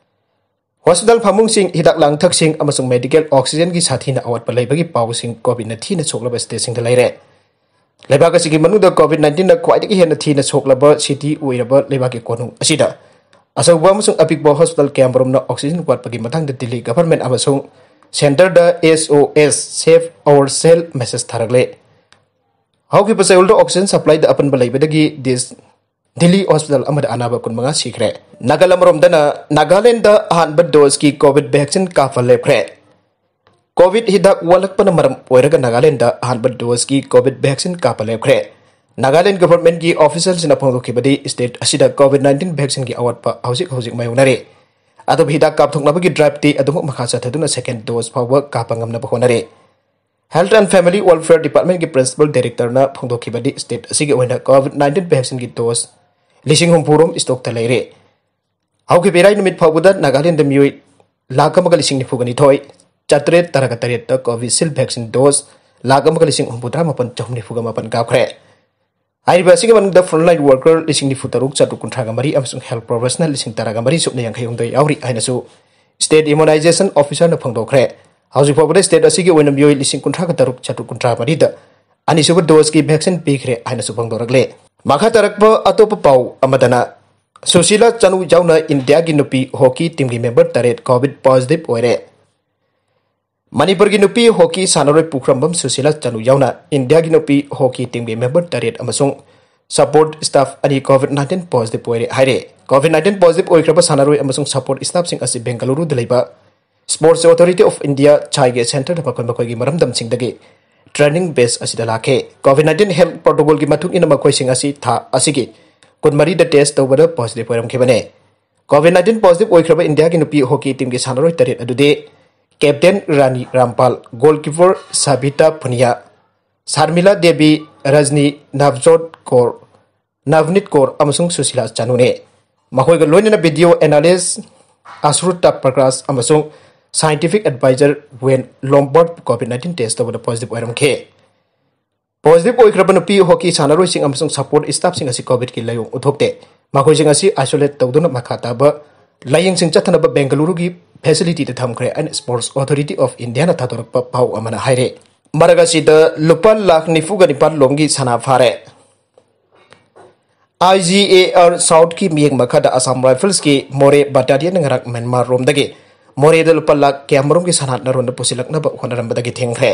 ꯍꯣꯁꯄꯤꯇꯥꯜ ꯐꯃꯨꯡꯁꯤꯡ, ꯍꯤꯗꯥꯛ ꯂꯥꯡꯊꯛꯁꯤꯡ ꯑꯃꯁꯨꯡ ꯃꯦꯗꯤꯀꯦꯜ ꯑꯣꯛꯁꯤꯖꯦꯟꯒꯤ ꯁꯥꯊꯤꯅ ꯑꯋꯥꯠꯄ ꯂꯩꯕꯒꯤ ꯄꯥꯎꯁꯤꯡ ꯀꯣꯚꯤꯗꯅ ꯊꯤꯅ ꯁꯣꯛꯂꯕ ꯁ꯭ꯇꯦꯠꯁꯤꯡꯗ ꯂꯩꯔꯦ꯫ ꯂꯩꯕꯥꯛ ꯑꯁꯤꯒꯤ ꯃꯅꯨꯡꯗ ꯀꯣꯚꯤꯗ ꯅꯥꯏꯟꯇꯤꯟꯅ ꯈ꯭ꯋꯥꯏꯗꯒꯤ ꯍꯦꯟꯅ ꯊꯤꯅ ꯁꯣꯛꯂꯕ ꯁꯤꯇꯤ ꯑꯣꯏꯔꯕ ꯂꯩꯕꯥꯛꯀꯤ ꯀꯣꯅꯨꯡ ꯑꯁꯤꯗ ꯑꯆꯧꯕ ꯑꯃꯁꯨꯡ ꯑꯄꯤꯛꯄ ꯍꯣꯁꯄꯤꯇꯥꯜ ꯀꯌꯥꯃꯔꯨꯝꯅ ꯑꯣꯛꯁꯤꯖꯦꯟ ꯋꯥꯠꯄꯒꯤ ꯃꯇꯥꯡꯗ ꯗꯤꯜꯂꯤ ꯒꯚꯔꯟꯃꯦꯟꯠ ꯑꯃꯁꯨꯡ ꯁꯦꯟꯇꯔꯗ S O S, Save Our Cell message ꯊꯥꯔꯛꯂꯦ꯫ ꯍꯧꯈꯤꯕ ꯆꯌꯣꯜꯗ ꯑꯣꯛꯁꯤꯖꯦꯟ ꯁꯄ꯭ꯂꯥꯏꯗ ꯑꯄꯟꯕ ꯂꯩꯕꯗꯒꯤ ꯗꯤꯁ-, ꯗꯤꯜꯂꯤ ꯍꯣꯁꯄꯤꯇꯥꯜ ꯑꯃꯗ ꯑꯅꯥꯕ ꯀꯨꯟꯃꯉꯥ ꯁꯤꯈ꯭ꯔꯦ꯫ ꯅꯥꯒꯥꯂꯦꯟꯗ ꯑꯍꯥꯟꯕ ꯗꯣꯁꯀꯤ ꯀꯣꯚꯤꯗ ꯚꯦꯛꯁꯤꯟ ꯀꯥꯞꯄ ꯂꯦꯞꯈ꯭ꯔꯦ꯫ ꯀꯣꯚꯤꯗ ꯍꯤꯗꯥꯛ ꯋꯥꯠꯂꯛꯄꯅ ꯃꯔꯝ ꯑꯣꯏꯔꯒ ꯅꯥꯒꯥꯂꯦꯟꯗ ꯑꯍꯥꯟꯕ ꯗꯣꯁꯀꯤ ꯀꯣꯚꯤꯗ ꯚꯦꯛꯁꯤꯟ ꯀꯥꯞꯄ ꯂꯦꯞꯈ꯭ꯔꯦ꯫ ꯅꯥꯒꯥꯂꯦꯟ ꯒꯚꯔꯟꯃꯦꯟꯠꯀꯤ ꯑꯣꯐꯤꯁꯤꯌꯦꯜꯁꯤꯡꯅ ꯐꯣꯡꯗꯣꯛꯈꯤꯕꯗꯤ, ꯁ꯭ꯇꯦꯠ ꯑꯁꯤꯗ ꯀꯣꯚꯤꯗ ꯅꯥꯏꯟꯇꯤꯟ ꯚꯦꯛꯁꯤꯟꯒꯤ ꯑꯋꯥꯠꯄ ꯍꯧꯖꯤꯛ ꯍꯧꯖꯤꯛ ꯃꯥꯌꯣꯛꯅꯔꯤ꯫ ꯑꯗꯨꯕꯨ ꯍꯤꯗꯥꯛ ꯀꯥꯞꯊꯣꯛꯅꯕꯒꯤ ꯗ꯭ꯔꯥꯏꯚꯇꯤ ꯑꯗꯨꯃꯛ ꯃꯈꯥ ꯆꯠꯊꯗꯨꯅ ꯁꯦꯀꯦꯟ ꯗꯣꯁ ꯐꯥꯎꯕ ꯀꯥꯞꯄ ꯉꯝꯅꯕ ꯍꯣꯠꯅꯔꯤ꯫ ꯍꯦꯜꯊ ꯑꯦꯟꯗ ꯐꯦꯃꯤꯂꯤ ꯋꯦꯜꯐꯤꯌꯔ ꯗꯤꯄꯥꯔꯠꯃꯦꯟꯠꯀꯤ ꯄ꯭ꯔꯤꯟꯁꯤꯄꯥꯜ ꯗꯥꯏꯔꯦꯛꯇꯔꯅ ꯐꯣꯡꯗꯣꯛꯈꯤꯕꯗꯤ, ꯁ꯭ꯇꯦꯠ ꯑꯁꯤꯒꯤ ꯑꯣꯏꯅ ꯀꯣꯚꯤꯗ ꯅꯥꯏꯟꯇꯤꯟ ꯚꯦꯛꯁꯤꯟꯒꯤ ꯗꯣꯁ ꯂꯤꯁꯤꯡ ꯍꯨꯝꯐꯨ ꯔꯣꯝ ꯁ꯭ꯇꯣꯛꯇ ꯂꯩꯔꯦ꯫ ꯍꯧꯈꯤꯕ ꯏꯔꯥꯏ ꯅꯨꯃꯤꯠ ꯐꯥꯎꯕꯗ ꯅꯥꯒꯥꯂꯦꯟꯗ ꯃꯤꯑꯣꯏ ꯂꯥꯈ ꯑꯃꯒ ꯂꯤꯁꯤꯡ ꯅꯤꯐꯨꯒ ꯅꯤꯊꯣꯏ, ꯆꯥꯇ꯭ꯔꯦꯠ ꯇꯔꯥꯒ ꯇꯔꯦꯠꯇ ꯀꯣꯚꯤꯁꯤꯜꯗ ꯚꯦꯛꯁꯤꯟ ꯗꯣꯁ ꯂꯥꯈ ꯑꯃꯒ ꯂꯤꯁꯤꯡ ꯍꯨꯝꯐꯨꯇꯔꯥ ꯃꯥꯄꯟ ꯆꯍꯨꯝ ꯅꯤꯐꯨꯒ ꯃꯥꯄꯟ ꯀꯥꯞꯈ꯭ꯔꯦ꯫ ꯍꯥꯏꯔꯤꯕ ꯑꯁꯤꯒꯤ ꯃꯅꯨꯡꯗ ꯐ꯭ꯔꯟꯠꯂꯥꯏꯟ ꯋꯥꯔꯀꯔ ꯂꯤꯁꯤꯡ ꯅꯤꯐꯨ ꯇꯔꯨꯛ ꯆꯥꯇ꯭ꯔꯨꯛ ꯀꯨꯟꯊ꯭ꯔꯥꯒ ꯃꯔꯤ ꯑꯃꯁꯨꯡ ꯍꯦꯜꯊ ꯄ꯭ꯔꯣꯐꯦꯁꯅꯦꯜ ꯂꯤꯁꯤꯡ ꯇꯔꯥꯒ ꯃꯔꯤ ꯁꯨꯞꯅ ꯌꯥꯡꯈꯩ ꯍꯨꯝꯗꯣꯏ ꯌꯥꯎꯔꯤ ꯍꯥꯏꯅꯁꯨ ꯁ꯭ꯇꯦꯠ ꯏꯃ꯭ꯌꯨꯅꯥꯏꯖꯦꯁꯟ ꯑꯣꯐꯤꯁꯔꯅ ꯐꯣꯡꯗꯣꯛꯈ꯭ꯔꯦ꯫ ꯍꯧꯖꯤꯛ ꯐꯥꯎꯕꯗ ꯁ꯭ꯇꯦꯠ ꯑꯁꯤꯒꯤ ꯑꯣꯏꯅ ꯃꯤꯑꯣꯏ ꯂꯤꯁꯤꯡ ꯀꯨꯟꯊ꯭ꯔꯥꯒ ꯇꯔꯨꯛ ꯆꯥꯇ꯭ꯔꯨꯛ ꯀꯨꯟꯊ꯭ꯔꯥ ꯃꯔꯤꯗ ꯑꯅꯤꯁꯨꯕ ꯗꯣꯁꯀꯤ ꯚꯦꯛꯁꯤꯟ ꯄꯤꯈ꯭ꯔꯦ ꯍꯥꯏꯅꯁꯨ ꯐꯣꯡꯗꯣꯔꯛꯂꯦ꯫ ꯃꯈꯥ ꯇꯥꯔꯛꯄ ꯑꯇꯣꯞꯄ ꯄꯥꯎ ꯑꯃꯗꯅ, ꯁꯨꯁꯤꯂꯥ ꯆꯅꯨ ꯌꯥꯎꯅ ꯏꯟꯗꯤꯌꯥꯒꯤ ꯅꯨꯄꯤ ꯍꯣꯀꯤ ꯇꯤꯝꯒꯤ ꯃꯦꯝꯕꯔ ꯇꯔꯦꯠ ꯀꯣꯚꯤꯗ ꯄꯣꯖꯤꯇꯤꯚ ꯑꯣꯏꯔꯦ꯫ ꯃꯅꯤꯄꯨꯔꯒꯤ ꯅꯨꯄꯤ ꯍꯣꯀꯤ ꯁꯥꯟꯅꯔꯣꯏ ꯄꯨꯈ꯭ꯔꯝꯕꯝ ꯁꯨꯁꯤꯂꯥ ꯆꯅꯨ ꯌꯥꯎꯅ ꯏꯟꯗꯤꯌꯥꯒꯤ ꯅꯨꯄꯤ ꯍꯣꯀꯤ ꯇꯤꯝꯒꯤ ꯃꯦꯝꯕꯔ ꯇꯔꯦꯠ ꯑꯃꯁꯨꯡ ꯁꯄꯣꯔꯠ ꯁ꯭ꯇꯥꯐ ꯑꯅꯤ ꯀꯣꯚꯤꯗ ꯅꯥꯏꯟꯇꯤꯟ ꯄꯣꯖꯤꯇꯤꯚ ꯑꯣꯏꯔꯦ ꯍꯥꯏꯔꯦ꯫ ꯀꯣꯚꯤꯗ ꯅꯥꯏꯟꯇꯤꯟ ꯄꯣꯖꯤꯇꯤꯚ ꯑꯣꯏꯈ꯭ꯔꯕ ꯁꯥꯟꯅꯔꯣꯏ ꯑꯃꯁꯨꯡ ꯁꯄꯣꯔꯠ ꯁ꯭ꯇꯥꯐꯁꯤꯡ ꯑꯁꯤ ꯕꯦꯡꯒꯂꯨꯔꯨꯗ ꯂꯩꯕ ꯁ꯭ꯄꯣꯔꯠꯁ ꯑꯣꯊꯣꯔꯤꯇꯤ ꯑꯣꯐ ꯏꯟꯗꯤꯌꯥ, ꯁꯥꯏꯒꯤ ꯁꯦꯟꯇꯔꯗ ꯃꯈꯣꯏ ꯃꯈꯣꯏꯒꯤ ꯃꯔꯝꯗꯝꯁꯤꯡꯗꯒꯤ ꯇ꯭ꯔꯦꯅꯤꯡ ꯕꯦꯁ ꯑꯁꯤꯗ ꯂꯥꯛꯈꯤ꯫ ꯀꯣꯚꯤꯗ ꯅꯥꯏꯟꯇꯤꯟ ꯍꯦꯜꯊ ꯄ꯭ꯔꯣꯇꯣꯀꯣꯜꯒꯤ ꯃꯇꯨꯡ ꯏꯟꯅ ꯃꯈꯣꯏꯁꯤꯡ ꯑꯁꯤ ꯊꯥ ꯑꯁꯤꯒꯤ ꯀꯨꯟꯃꯔꯤꯗ ꯇꯦꯁ ꯇꯧꯕꯗ ꯄꯣꯖꯤꯇꯤꯚ ꯑꯣꯏꯔꯝꯈꯤꯕꯅꯤ꯫ ꯀꯣꯚꯤꯗ ꯅꯥꯏꯟꯇꯤꯟ ꯄꯣꯖꯤꯇꯤꯚ ꯑꯣꯏꯈ꯭ꯔꯕ ꯏꯟꯗꯤꯌꯥꯒꯤ ꯅꯨꯄꯤ ꯍꯣꯀꯤ ꯇꯤꯝꯒꯤ ꯁꯥꯟꯅꯔꯣꯏ ꯇꯔꯦꯠ ꯑꯗꯨꯗꯤ ꯀꯦꯞꯇꯦꯟ ꯔꯥꯅꯤ ꯔꯥꯝꯄꯥꯜ, goalkeeper ꯁꯥꯕꯤꯇꯥ Punia, ꯁꯥꯔꯃꯤꯂꯥ Devi, ꯔꯖꯅꯤ, ꯅꯚꯖꯣꯠ core, ꯅꯚꯅꯤꯠ core ꯑꯃꯁꯨꯡ ꯁꯨꯁꯤꯂꯥ ꯆꯥꯅꯨꯅꯦ꯫ ꯃꯈꯣꯏꯒ ꯂꯣꯏꯅꯅ ꯚꯤꯗꯤꯑꯣ ꯑꯦꯅꯥꯂꯤꯁ ꯑꯁ꯭ꯔꯨꯇꯥ ꯄ꯭ꯔꯀꯥꯁ ꯑꯃꯁꯨꯡ ꯁꯥꯏꯟꯇꯤꯐꯤꯛ ꯑꯦꯗꯚꯥꯏꯖꯔ ꯋꯦꯟ ꯂꯣꯝꯕꯔꯠ ꯀꯣꯚꯤꯗ ꯅꯥꯏꯟꯇꯤꯟ ꯇꯦꯁ ꯇꯧꯕꯗ ꯄꯣꯖꯤꯇꯤꯚ ꯑꯣꯏꯔꯝꯈꯤ꯫ ꯄꯣꯖꯤꯇꯤꯚ ꯑꯣꯏꯈ꯭ꯔꯕ ꯅꯨꯄꯤ ꯍꯣꯀꯤ ꯁꯥꯟꯅꯔꯣꯏꯁꯤꯡ ꯑꯃꯁꯨꯡ ꯁꯄꯣꯔꯠ ꯁ꯭ꯇꯥꯐꯁꯤꯡ ꯑꯁꯤ ꯀꯣꯚꯤꯗꯀꯤ ꯂꯥꯏꯑꯣꯡ ꯎꯠꯊꯣꯛꯇꯦ꯫ ꯃꯈꯣꯏꯁꯤꯡ ꯑꯁꯤ ꯑꯥꯏꯁꯣꯂꯦꯠ ꯇꯧꯗꯨꯅ ꯃꯈꯥ ꯇꯥꯕ ꯂꯥꯏꯌꯦꯡꯁꯤꯡ ꯆꯠꯊꯅꯕ ꯕꯦꯡꯒꯂꯨꯔꯨꯒꯤ ꯐꯦꯁꯤꯂꯤꯇꯤꯗ ꯊꯝꯈ꯭ꯔꯦ ꯍꯥꯏꯅ ꯁ꯭ꯄꯣꯔꯠꯁ ꯑꯣꯊꯣꯔꯤꯇꯤ ꯑꯣꯐ ꯏꯟꯗꯤꯌꯥꯅ ꯊꯥꯗꯣꯔꯛꯄ ꯄꯥꯎ ꯑꯃꯅ ꯍꯥꯏꯔꯦ꯫ ꯃꯔꯛ ꯑꯁꯤꯗ ꯂꯨꯄꯥ ꯂꯥꯈ ꯅꯤꯐꯨꯒ ꯅꯤꯄꯥꯟ ꯂꯣꯝꯒꯤ ꯁꯅꯥ ꯐꯥꯔꯦ꯫ ꯑꯥꯏ ꯖꯤ ꯑꯦ ꯑꯥꯔ ꯁꯥꯎꯠꯀꯤ ꯃꯤꯠꯌꯦꯡ ꯃꯈꯥꯗ ꯑꯁꯥꯝ ꯔꯥꯏꯐꯜꯁꯀꯤ ꯃꯣꯔꯦ ꯕꯠꯇꯥꯂꯤꯌꯟꯅ ꯉꯔꯥꯡ ꯃ꯭ꯌꯥꯟꯃꯥꯔ ꯔꯣꯝꯗꯒꯤ ꯃꯣꯔꯦꯗ ꯂꯨꯄꯥ ꯂꯥꯈ ꯀꯌꯥꯃꯔꯨꯝꯒꯤ ꯁꯅꯥ ꯅꯔꯣꯟꯗ ꯄꯨꯁꯤꯜꯂꯛꯅꯕ ꯍꯣꯠꯅꯔꯝꯕꯗꯒꯤ ꯊꯤꯡꯈ꯭ꯔꯦ꯫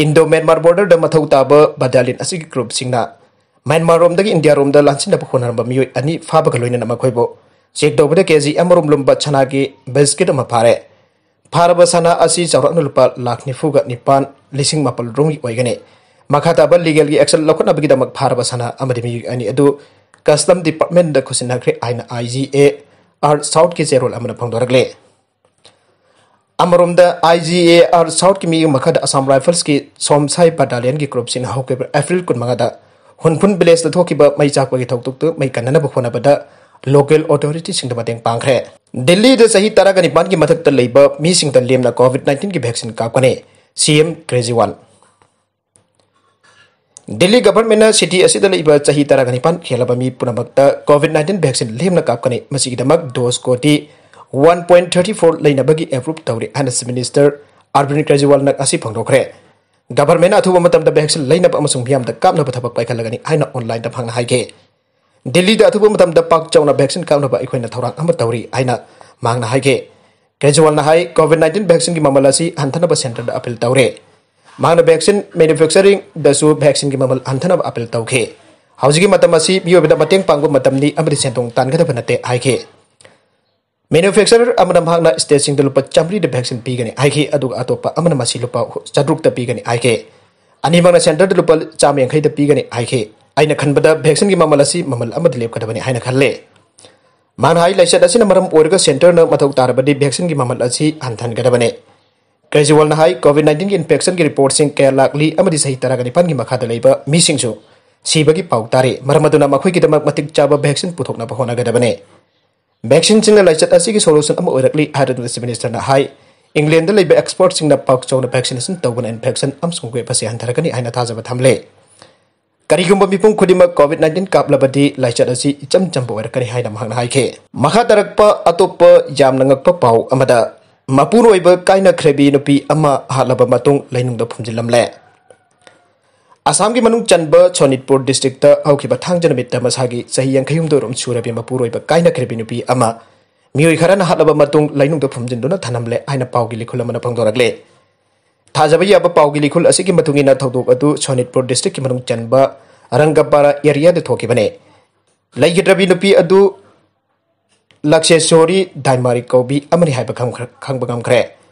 ꯏꯟꯗꯣ ꯃ꯭ꯌꯥꯟꯃꯥꯔ ꯕꯣꯔꯗꯔꯗ ꯃꯊꯧ ꯇꯥꯕ ꯕꯠꯇꯥꯂꯤꯌꯟ ꯑꯁꯤꯒꯤ ꯒ꯭ꯔꯨꯞꯁꯤꯡꯅ ꯃ꯭ꯌꯥꯟꯃꯥꯔ ꯔꯣꯝꯗꯒꯤ ꯏꯟꯗꯤꯌꯥ ꯔꯣꯝꯗ ꯂꯥꯟꯁꯤꯟꯅꯕ ꯍꯣꯠꯅꯔꯝꯕ ꯃꯤꯑꯣꯏ ꯑꯅꯤ ꯐꯥꯕꯒ ꯂꯣꯏꯅꯅ ꯃꯈꯣꯏꯕꯨ ꯆꯦꯛ ꯇꯧꯕꯗ ꯀꯦ ꯖꯤ ꯑꯃꯔꯣꯝ ꯂꯨꯝꯕ ꯁꯅꯥꯒꯤ ꯕꯤꯁꯀꯤꯠ ꯑꯃ ꯐꯥꯔꯦ꯫ ꯐꯥꯔꯕ ꯁꯅꯥ ꯑꯁꯤ ꯆꯥꯎꯔꯥꯛꯅ ꯂꯨꯄꯥ ꯂꯥꯈ ꯅꯤꯐꯨꯒ ꯅꯤꯄꯥꯟ ꯂꯤꯁꯤꯡ ꯃꯥꯄꯜ ꯔꯣꯝꯒꯤ ꯑꯣꯏꯒꯅꯤ꯫ ꯃꯈꯥ ꯇꯥꯕ ꯂꯤꯒꯦꯜꯒꯤ ꯑꯦꯛꯁꯟ ꯂꯧꯈꯠꯅꯕꯒꯤꯗꯃꯛ ꯐꯥꯔꯕ ꯁꯅꯥ ꯑꯃꯗꯤ ꯃꯤꯑꯣꯏ ꯑꯅꯤ ꯑꯗꯨ ꯀꯁꯇꯝ ꯗꯤꯄꯥꯔꯠꯃꯦꯟꯗ ꯈꯨꯠꯁꯤꯟꯅꯈ꯭ꯔꯦ ꯍꯥꯏꯅ ꯑꯥꯏ ꯖꯤ ꯑꯦ ꯑꯥꯔ ꯁꯥꯎꯠꯀꯤ ꯆꯦꯔꯣꯜ ꯑꯃꯅ ꯐꯣꯡꯗꯣꯔꯛꯂꯦ꯫ ꯑꯃꯔꯣꯝꯗ, ꯑꯥꯏ ꯖꯤ ꯑꯦ ꯑꯥꯔ ꯁꯥꯎꯠꯀꯤ ꯃꯤꯠꯌꯦꯡ ꯃꯈꯥꯗ ꯑꯁꯥꯝ ꯔꯥꯏꯐꯜꯁꯀꯤ ꯁꯣꯝꯁꯥꯏ ꯕꯠꯇꯥꯂꯤꯌꯟꯒꯤ ꯒ꯭ꯔꯨꯞꯁꯤꯡꯅ ꯍꯧꯈꯤꯕ ꯑꯦꯄ꯭ꯔꯤꯜ ꯀꯨꯟꯃꯉꯥꯗ ꯍꯨꯟꯐꯨꯟ ꯚꯤꯂꯦꯖꯇ ꯊꯣꯛꯈꯤꯕ ꯃꯩ ꯆꯥꯛꯄꯒꯤ ꯊꯧꯗꯣꯛꯇꯨ ꯃꯩ ꯀꯟꯅꯅꯕ ꯍꯣꯠꯅꯕꯗ ꯂꯣꯀꯦꯜ ꯑꯣꯊꯣꯔꯤꯇꯤꯁꯤꯡꯗ ꯃꯇꯦꯡ ꯄꯥꯡꯈ꯭ꯔꯦ꯫ ꯗꯤꯜꯂꯤꯗ ꯆꯍꯤ ꯇꯔꯥꯒ ꯅꯤꯄꯥꯟꯒꯤ ꯃꯊꯛꯇ ꯂꯩꯕ ꯃꯤꯁꯤꯡꯗ ꯂꯦꯝꯅ ꯀꯣꯚꯤꯗ ꯅꯥꯏꯟꯇꯤꯟꯒꯤ ꯚꯦꯛꯁꯤꯟ ꯀꯥꯞꯀꯅꯤ, ꯁꯤ ꯑꯦꯝ ꯀ꯭ꯔꯦꯖꯤꯋꯥꯜ꯫ ꯗꯤꯜꯂꯤ ꯒꯚꯔꯟꯃꯦꯟꯠꯅ ꯁꯤꯇꯤ ꯑꯁꯤꯗ ꯂꯩꯕ ꯆꯍꯤ ꯇꯔꯥꯒ ꯅꯤꯄꯥꯟ ꯍꯦꯜꯂꯕ ꯃꯤ ꯄꯨꯝꯅꯃꯛꯇ ꯀꯣꯚꯤꯗ ꯅꯥꯏꯟꯇꯤꯟ ꯚꯦꯛꯁꯤꯟ ꯂꯦꯝꯅ ꯀꯥꯞꯀꯅꯤ꯫ ꯃꯁꯤꯒꯤꯗꯃꯛ ꯗꯣꯁ ꯀꯣꯇꯤ ꯋꯥꯟ ꯄꯣꯏꯟꯠ ꯊꯥꯔꯇꯤ ꯐꯣꯔ ꯂꯩꯅꯕꯒꯤ ꯑꯦꯄ꯭ꯔꯨꯚ ꯇꯧꯔꯤ ꯍꯥꯏꯅ ꯆꯤꯐ ꯃꯤꯅꯤꯁꯇꯔ ꯑꯔꯕꯤꯟꯗ ꯀ꯭ꯔꯦꯖꯤꯋꯥꯜꯅ ꯉꯁꯤ ꯐꯣꯡꯗꯣꯛꯈ꯭ꯔꯦ꯫ ꯒꯚꯔꯟꯃꯦꯟꯠꯅ ꯑꯊꯨꯕ ꯃꯇꯝꯗ ꯚꯦꯛꯁꯤꯟ ꯂꯩꯅꯕ ꯑꯃꯁꯨꯡ ꯃꯤꯌꯥꯝꯗ ꯀꯥꯞꯅꯕ ꯊꯕꯛ ꯄꯥꯏꯈꯠꯂꯒꯅꯤ ꯍꯥꯏꯅ ꯑꯣꯟꯂꯥꯏꯟꯗ ꯃꯍꯥꯛꯅ ꯍꯥꯏꯈꯤ꯫ ꯗꯤꯜꯂꯤꯗ ꯑꯊꯨꯕ ꯃꯇꯝꯗ ꯄꯥꯛ ꯆꯥꯎꯅ ꯚꯦꯛꯁꯤꯟ ꯀꯥꯞꯅꯕ ꯑꯩꯈꯣꯏꯅ ꯊꯧꯔꯥꯡ ꯑꯃ ꯇꯧꯔꯤ ꯍꯥꯏꯅ ꯃꯍꯥꯛꯅ ꯍꯥꯏꯈꯤ꯫ ꯀ꯭ꯔꯦꯖꯤꯋꯥꯜꯅ ꯍꯥꯏ, ꯀꯣꯚꯤꯗ ꯅꯥꯏꯟꯇꯤꯟ ꯚꯦꯛꯁꯤꯟꯒꯤ ꯃꯃꯜ ꯑꯁꯤ ꯍꯟꯊꯅꯕ ꯁꯦꯟꯇꯔꯗ ꯑꯄꯤꯜ ꯇꯧꯔꯦ꯫ ꯃꯍꯥꯛꯅ ꯚꯦꯛꯁꯤꯟ ꯃꯦꯅꯨꯐꯦꯛꯆꯔꯤꯡꯗꯁꯨ ꯚꯦꯛꯁꯤꯟꯒꯤ ꯃꯃꯜ ꯍꯟꯊꯅꯕ ꯑꯄꯤꯜ ꯇꯧꯈꯤ꯫ ꯍꯧꯖꯤꯛꯀꯤ ꯃꯇꯝ ꯑꯁꯤ ꯃꯤꯑꯣꯏꯕꯗ ꯃꯇꯦꯡ ꯄꯥꯡꯕ ꯃꯇꯝꯅꯤ ꯑꯃꯗꯤ ꯁꯦꯟꯗꯣꯡ ꯇꯥꯟꯒꯗꯕ ꯅꯠꯇꯦ ꯍꯥꯏꯈꯤ꯫ ꯃꯦꯅꯨꯐꯦꯛꯆꯔꯔ ꯑꯃꯅ ꯃꯍꯥꯛꯅ ꯁ꯭ꯇꯦꯠꯁꯤꯡꯗ ꯂꯨꯄꯥ ꯆꯥꯃꯔꯤꯗ ꯚꯦꯛꯁꯤꯟ ꯄꯤꯒꯅꯤ ꯍꯥꯏꯈꯤ, ꯑꯗꯨꯒ ꯑꯇꯣꯞꯄ ꯑꯃꯅ ꯃꯁꯤ ꯂꯨꯄꯥ ꯆꯥꯇ꯭ꯔꯨꯛꯇ ꯄꯤꯒꯅꯤ ꯍꯥꯏꯈꯤ꯫ ꯑꯅꯤꯃꯛꯅ ꯁꯦꯟꯇꯔꯗ ꯂꯨꯄꯥ ꯆꯥꯝꯃ ꯌꯥꯡꯈꯩꯗ ꯄꯤꯒꯅꯤ ꯍꯥꯏꯈꯤ꯫ ꯑꯩꯅ ꯈꯟꯕꯗ ꯚꯦꯛꯁꯤꯟꯒꯤ ꯃꯃꯜ ꯑꯁꯤ ꯃꯃꯜ ꯑꯃꯗ ꯂꯦꯞꯀꯗꯕꯅꯤ ꯍꯥꯏꯅ ꯈꯜꯂꯦ꯫ ꯃꯍꯥꯛꯅ ꯍꯥꯏ, ꯂꯥꯏꯆꯠ ꯑꯁꯤꯅ ꯃꯔꯝ ꯑꯣꯏꯔꯒ ꯁꯦꯟꯇꯔꯅ ꯃꯊꯧ ꯇꯥꯔꯕꯗꯤ ꯚꯦꯛꯁꯤꯟꯒꯤ ꯃꯃꯜ ꯑꯁꯤ ꯍꯟꯊꯍꯟꯒꯗꯕꯅꯤ꯫ ꯀ꯭ꯔꯦꯖꯤꯋꯥꯜꯅ ꯍꯥꯏ, ꯀꯣꯚꯤꯗ ꯅꯥꯏꯟꯇꯤꯟꯒꯤ ꯏꯟꯐꯦꯛꯁꯟꯒꯤ ꯔꯤꯄꯣꯔꯠꯁꯤꯡ ꯀꯌꯥ ꯂꯥꯛꯂꯤ ꯑꯃꯗꯤ ꯆꯍꯤ ꯇꯔꯥꯒ ꯅꯤꯄꯥꯟꯒꯤ ꯃꯈꯥꯗ ꯂꯩꯕ ꯃꯤꯁꯤꯡꯁꯨ ꯁꯤꯕꯒꯤ ꯄꯥꯎ ꯇꯥꯔꯤ꯫ ꯃꯔꯝ ꯑꯗꯨꯅ ꯃꯈꯣꯏꯒꯤꯗꯃꯛ ꯃꯇꯤꯛ ꯆꯥꯕ ꯚꯦꯛꯁꯤꯟ ꯄꯨꯊꯣꯛꯅꯕ ꯍꯣꯠꯅꯒꯗꯕꯅꯤ꯫ ꯚꯦꯛꯁꯤꯟꯁꯤꯡꯅ ꯂꯥꯏꯆꯠ ꯑꯁꯤꯒꯤ ꯁꯣꯂꯨꯁꯟ ꯑꯃ ꯑꯣꯏꯔꯛꯂꯤ ꯍꯥꯏꯔꯗꯨꯅ ꯆꯤꯐ ꯃꯤꯅꯤꯁꯇꯔꯅ ꯍꯥꯏ, ꯏꯪꯂꯦꯟꯗ ꯂꯩꯕ ꯑꯦꯛꯁꯄꯔꯠꯁꯤꯡꯅ ꯄꯥꯛ ꯆꯥꯎꯅ ꯚꯦꯛꯁꯤꯅꯦꯁꯟ ꯇꯧꯕꯅ ꯏꯟꯐꯦꯛꯁꯟ ꯑꯃꯁꯨꯡ ꯋꯦꯕ ꯑꯁꯤ ꯍꯟꯊꯔꯛꯀꯅꯤ ꯍꯥꯏꯅ ꯊꯥꯖꯕ ꯊꯝꯂꯦ꯫ ꯀꯔꯤꯒꯨꯝꯕ ꯃꯤꯄꯨꯝ ꯈꯨꯗꯤꯡꯃꯛ ꯀꯣꯚꯤꯗ ꯅꯥꯏꯟꯇꯤꯟ ꯀꯥꯞꯂꯕꯗꯤ ꯂꯥꯏꯆꯠ ꯑꯁꯤ ꯏꯆꯝ ꯆꯝꯕ ꯑꯣꯏꯔꯛꯀꯅꯤ ꯍꯥꯏꯅ ꯃꯍꯥꯛꯅ ꯍꯥꯏꯈꯤ꯫ ꯃꯈꯥ ꯇꯥꯔꯛꯄ ꯑꯇꯣꯞꯄ ꯌꯥꯝꯅ ꯉꯛꯄ ꯄꯥꯎ ꯑꯃꯗ, ꯃꯄꯨꯔꯣꯏꯕ ꯀꯥꯏꯅꯈ꯭ꯔꯕꯤ ꯅꯨꯄꯤ ꯑꯃ ꯍꯥꯠꯂꯕ ꯃꯇꯨꯡ ꯂꯩꯅꯨꯡꯗ ꯐꯨꯝꯖꯤꯜꯂꯝꯂꯦ꯫ ꯑꯁꯥꯝꯒꯤ ꯃꯅꯨꯡ ꯆꯟꯕ ꯁꯣꯅꯤꯠꯄꯨꯔ ꯗꯤꯁꯇ꯭ꯔꯤꯛꯇ ꯍꯧꯈꯤꯕ ꯊꯥꯡꯖ ꯅꯨꯃꯤꯠꯇ ꯃꯁꯥꯒꯤ ꯆꯍꯤ ꯌꯥꯡꯈꯩ ꯍꯨꯝꯗꯣꯏ ꯔꯣꯝ ꯁꯨꯔꯕꯤ ꯃꯄꯨꯔꯣꯏꯕ ꯀꯥꯏꯅꯈ꯭ꯔꯕꯤ ꯅꯨꯄꯤ ꯑꯃ ꯃꯤꯑꯣꯏ ꯈꯔꯅ ꯍꯥꯠꯂꯕ ꯃꯇꯨꯡ ꯂꯩꯅꯨꯡꯗ ꯐꯨꯝꯖꯤꯟꯗꯨꯅ ꯊꯝꯂꯝꯂꯦ ꯍꯥꯏꯅ ꯄꯥꯎꯒꯤ ꯂꯤꯈꯨꯜ ꯑꯃꯅ ꯐꯣꯡꯗꯣꯔꯛꯂꯦ꯫ ꯊꯥꯖꯕ ꯌꯥꯕ ꯄꯥꯎꯒꯤ ꯂꯤꯈꯨꯜ ꯑꯁꯤꯒꯤ ꯃꯇꯨꯡ ꯏꯟꯅ ꯊꯧꯗꯣꯛ ꯑꯗꯨ ꯁꯣꯅꯤꯠꯄꯨꯔ ꯗꯤꯁꯇ꯭ꯔꯤꯛꯀꯤ ꯃꯅꯨꯡ ꯆꯟꯕ ꯔꯪꯒꯄꯥꯔꯥ ꯑꯦꯔꯤꯌꯥꯗ ꯊꯣꯛꯈꯤꯕꯅꯤ꯫ ꯂꯩꯈꯤꯗ꯭ꯔꯕꯤ ꯅꯨꯄꯤ ꯑꯗꯨ ꯂꯛꯁꯦꯁꯣꯔꯤ ꯗꯥꯏꯃꯥꯔꯤ ꯀꯧꯕꯤ ꯑꯃꯅꯤ ꯍꯥꯏꯕ ꯈꯪꯈ꯭ꯔ-, ꯈꯪꯕ ꯉꯝꯈ꯭ꯔꯦ꯫